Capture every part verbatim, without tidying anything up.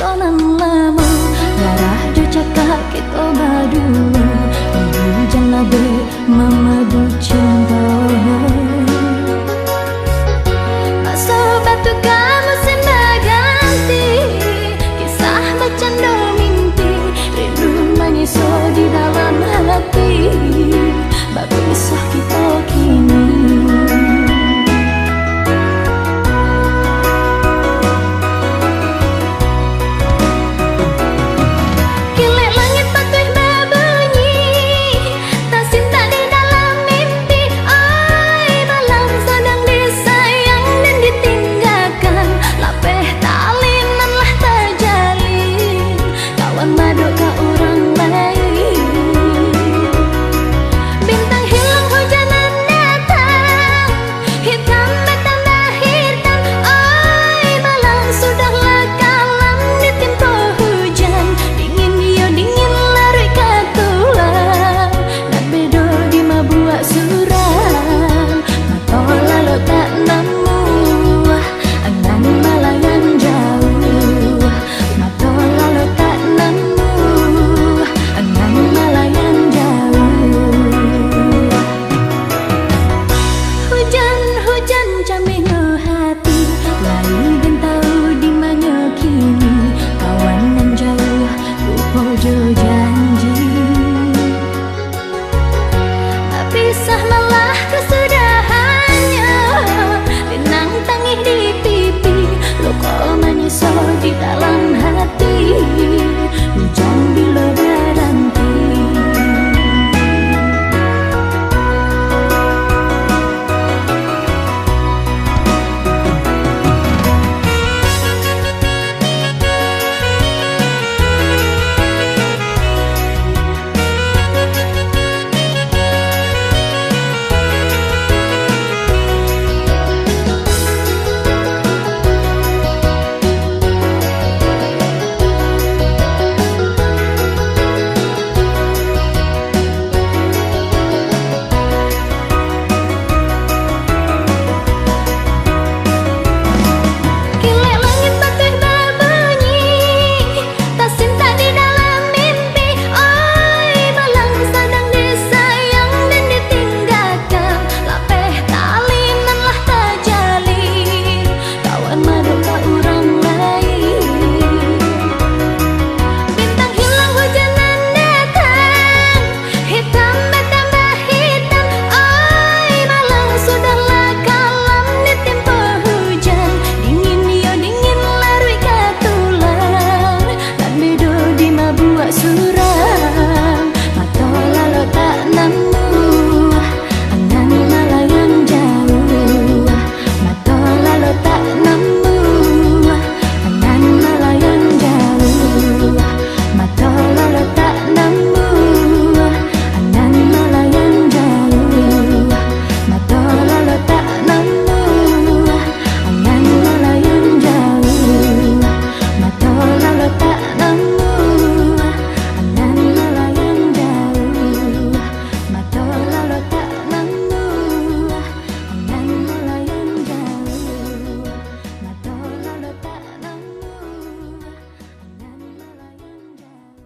Nan lamo, darah jo cakak kito baduo, di hujan labek mamadu cinto. Maso batuka musim baganti, kisah bacando mimpi, rindu manyiso di dalam hati. Bapisah kito kini. Kilek langik patuih babunyi, tasintak di dalam mimpi. Oi, malang sadang disayang dan ditinggakan, lapeh tali nan lah tajalin. Kawan madok ka urang lain. Bintang hilang, hujan nan datang, hitam batambah hitam. Oi, malang sudahlah kalam ditimpo hujan. Dingin iyo dingin laruik ka tulang. Nan bedo di mabuak surang. Mato lalok tak namuah, angan malayang jauah. Mato lalok tak namuah, angan malayang jauah. Hujan, hujan, camehnyo hati, lai den tau di manyo kini. Kawan nan jauah, lupo jo janji. Bapisah malah kasudahannyo, linang tangih di pipi, luko manyiso di dalam hati, hujan bilo baranti. Kilek langik patuih babunyi, tasintak di dalam mimpi. Oi, malang sadang disayang dan ditinggakan, lapeh tali nan lah tajalin. Kawan madok ka urang lain. Bintang hilang, hujan nan datang, hitam batambah hitam. Oi, malang sudahlah kalam ditimpo hujan. Dingin iyo dingin laruik ka tulang. Nan bedo di mabuak surang. Mato lalok tak namuah, angan malayang jauah. Mato lalok tak namuah, angan malayang jauah. Mato lalok tak namuah, angan malayang jauah. Mato lalok tak namuah, angan malayang jauah. Mato lalok tak namuah, angan malayang jauah. Mato lalok tak namuah, angan malayang jauah. Mato lalok tak namuah, angan malayang jauah.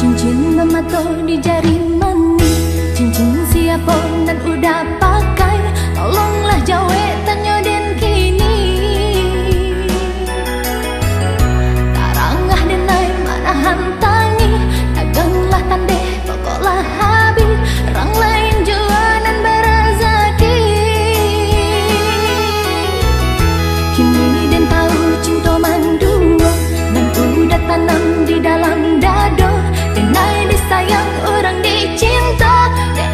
Cincin bamato di jari manih, cincin siapo nan udah pakai? Tolonglah jawek tanyo den kini. Tarangah denai manahan tangih, daganglah tandeh pokoklah habih, rang lain juo nan barazaki. Kini den tau cinto manduo, nan udah tanam di dalam dado, denai disayang urang dicinto, dek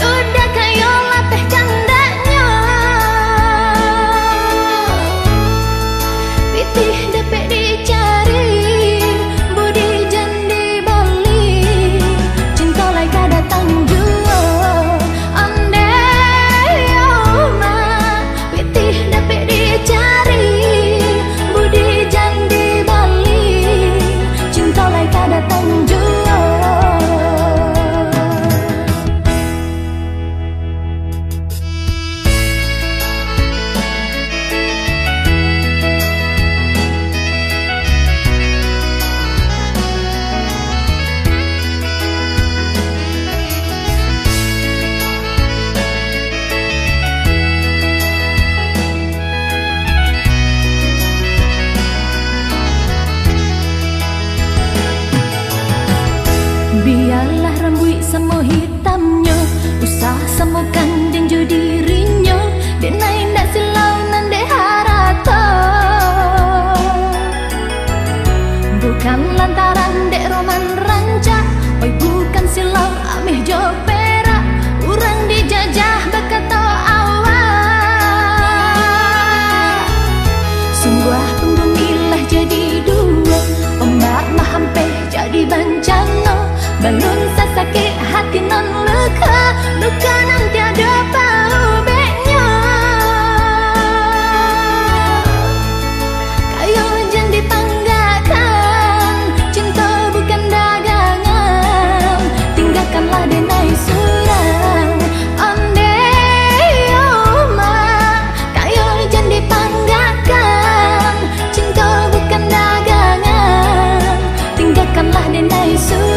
Alah rambuik samo hitamnyo, usah samokan den jo dirinyo, denai ndak silau nan dek harato. Bukan lantaran dek roman rancak, oi bukan silau ameh jo perak, urang dijajah bakato awak. Sungguah pun bumi lah jadi duo, ombak mahampeh jadi bancano, balun sasakik hati nan luka, luka nan tiado paubeknyo. Kayo jan dipanggakkan, cinto bukan dagangan, tinggakanlah denai surang. Onde yo ma, kayo jan dipanggakkan, cinto bukan dagangan, tinggakanlah denai surang.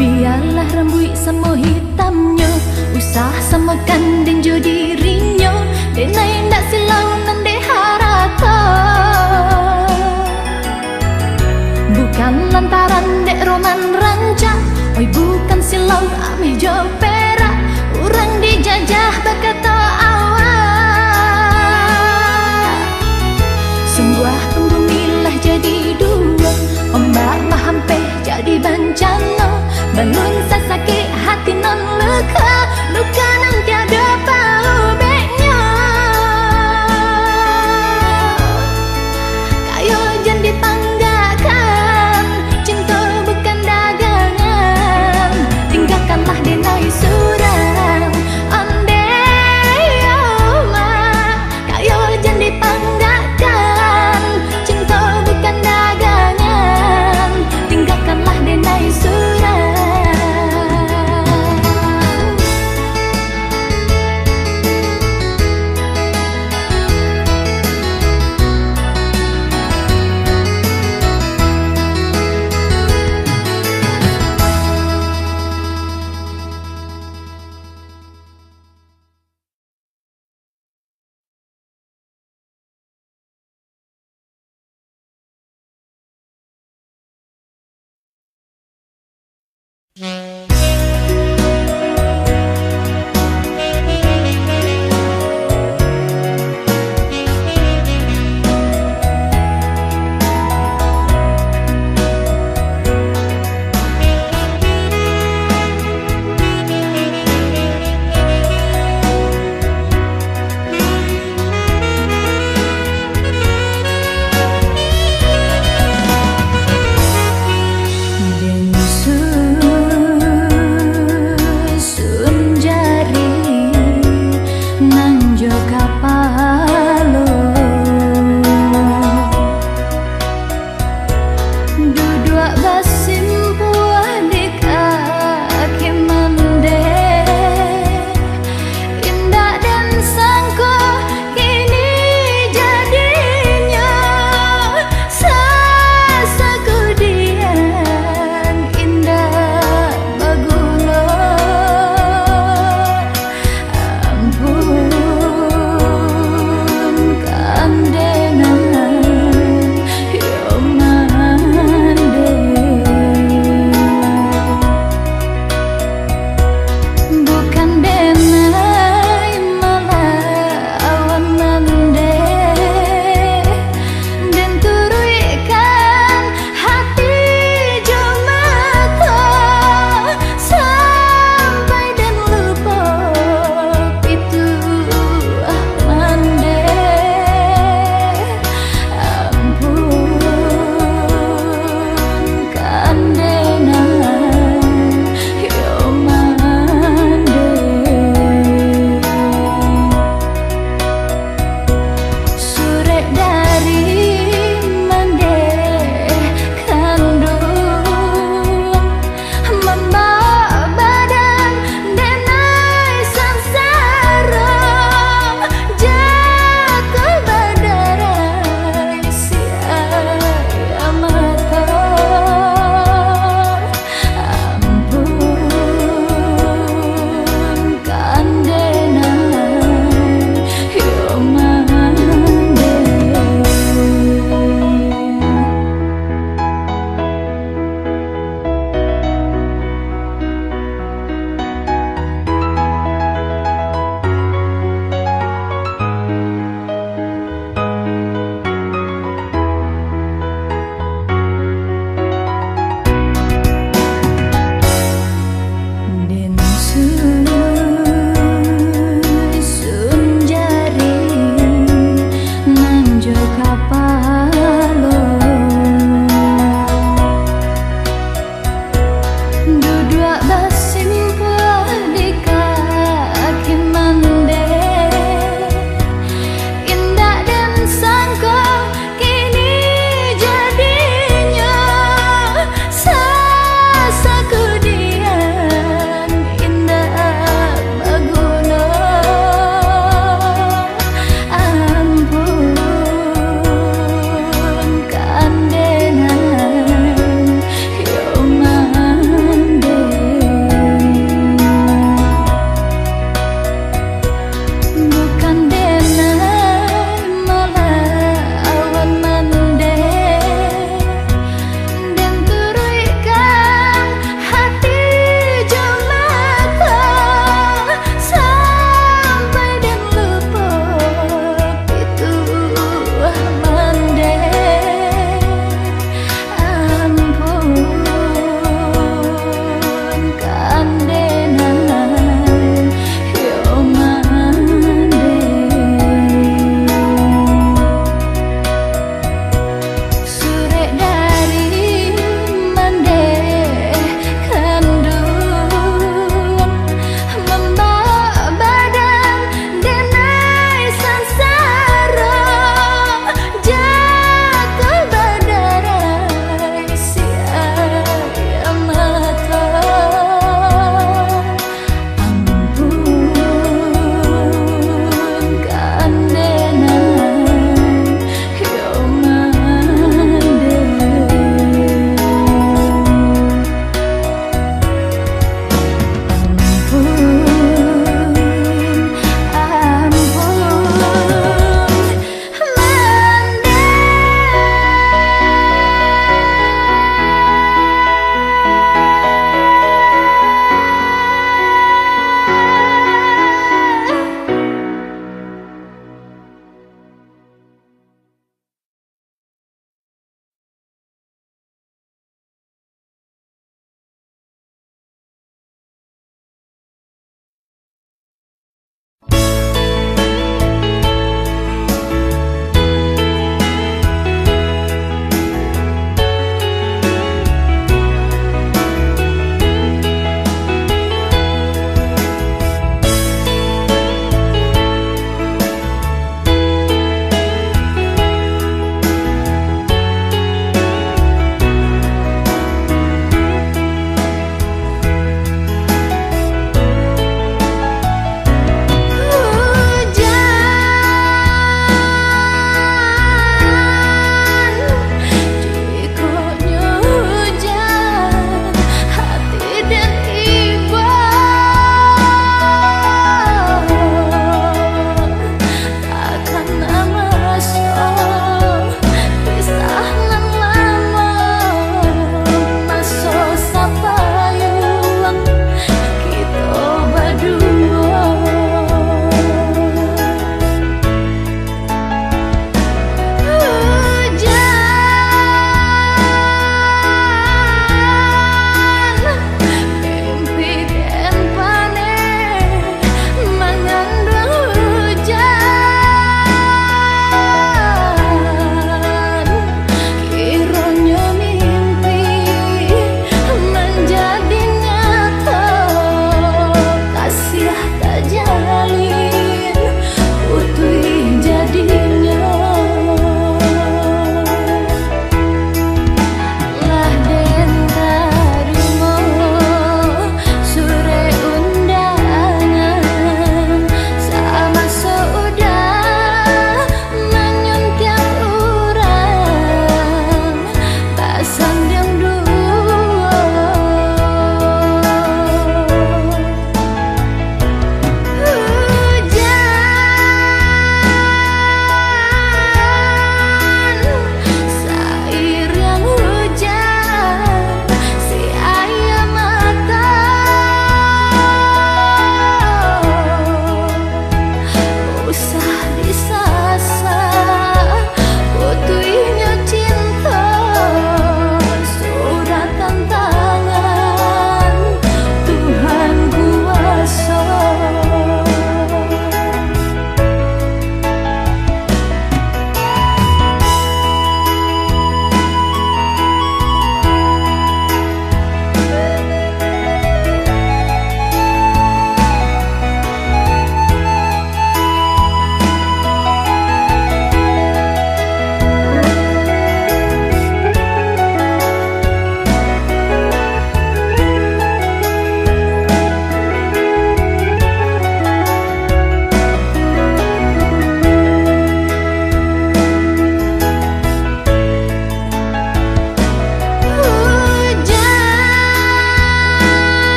Bialah rambuik samo hitamnyo, usah samokan den jo dirinyo, denai ndak silau nan dek harato. Bukan lantaran dek roman rancak, oi bukan silau ameh jo perak, urang dijajah bakato awak. Sungguah pun bumi lah jadi duo, ombak mahampeh jadi bancano, balun sasakik hati nan luka, luka nan tiado paubeknyo. Kayo jan dipanggakkan, cinto bukan dagangan, tinggakanlah denai surang. Onde yo ma, kayo jan dipanggakkan, cinto bukan dagangan, tinggakanlah denai surang.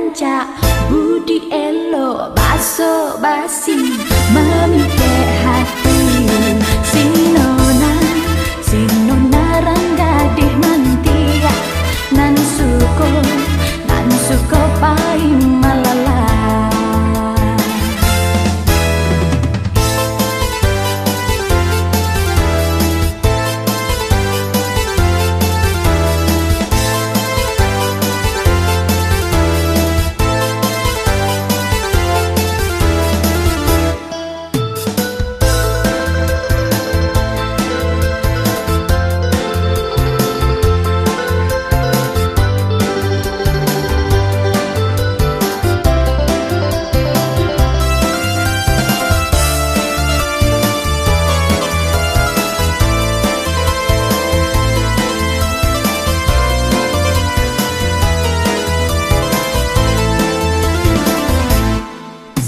Rancak budi elok baso basi, mamikek hati si nona, si nona rang gadih mantiak, nan suko, nan suko pai malala.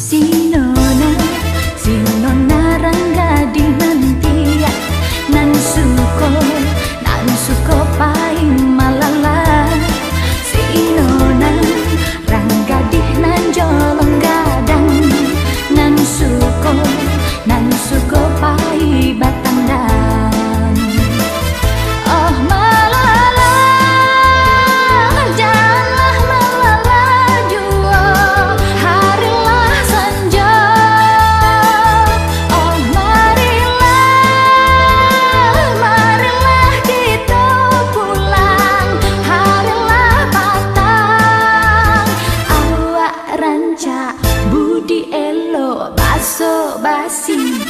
Si nona, si nona rang gadih mantiak, nan suko, nan suko pai malala. Si nona rang gadih nan jolong gadang, nan suko, nan suko pai batandang. Oh malala, janlah malala juo, hari lah sanjo. Oh marilah, marilah kito pulang, hari lah patang. Awak rancak budi elok baso basi,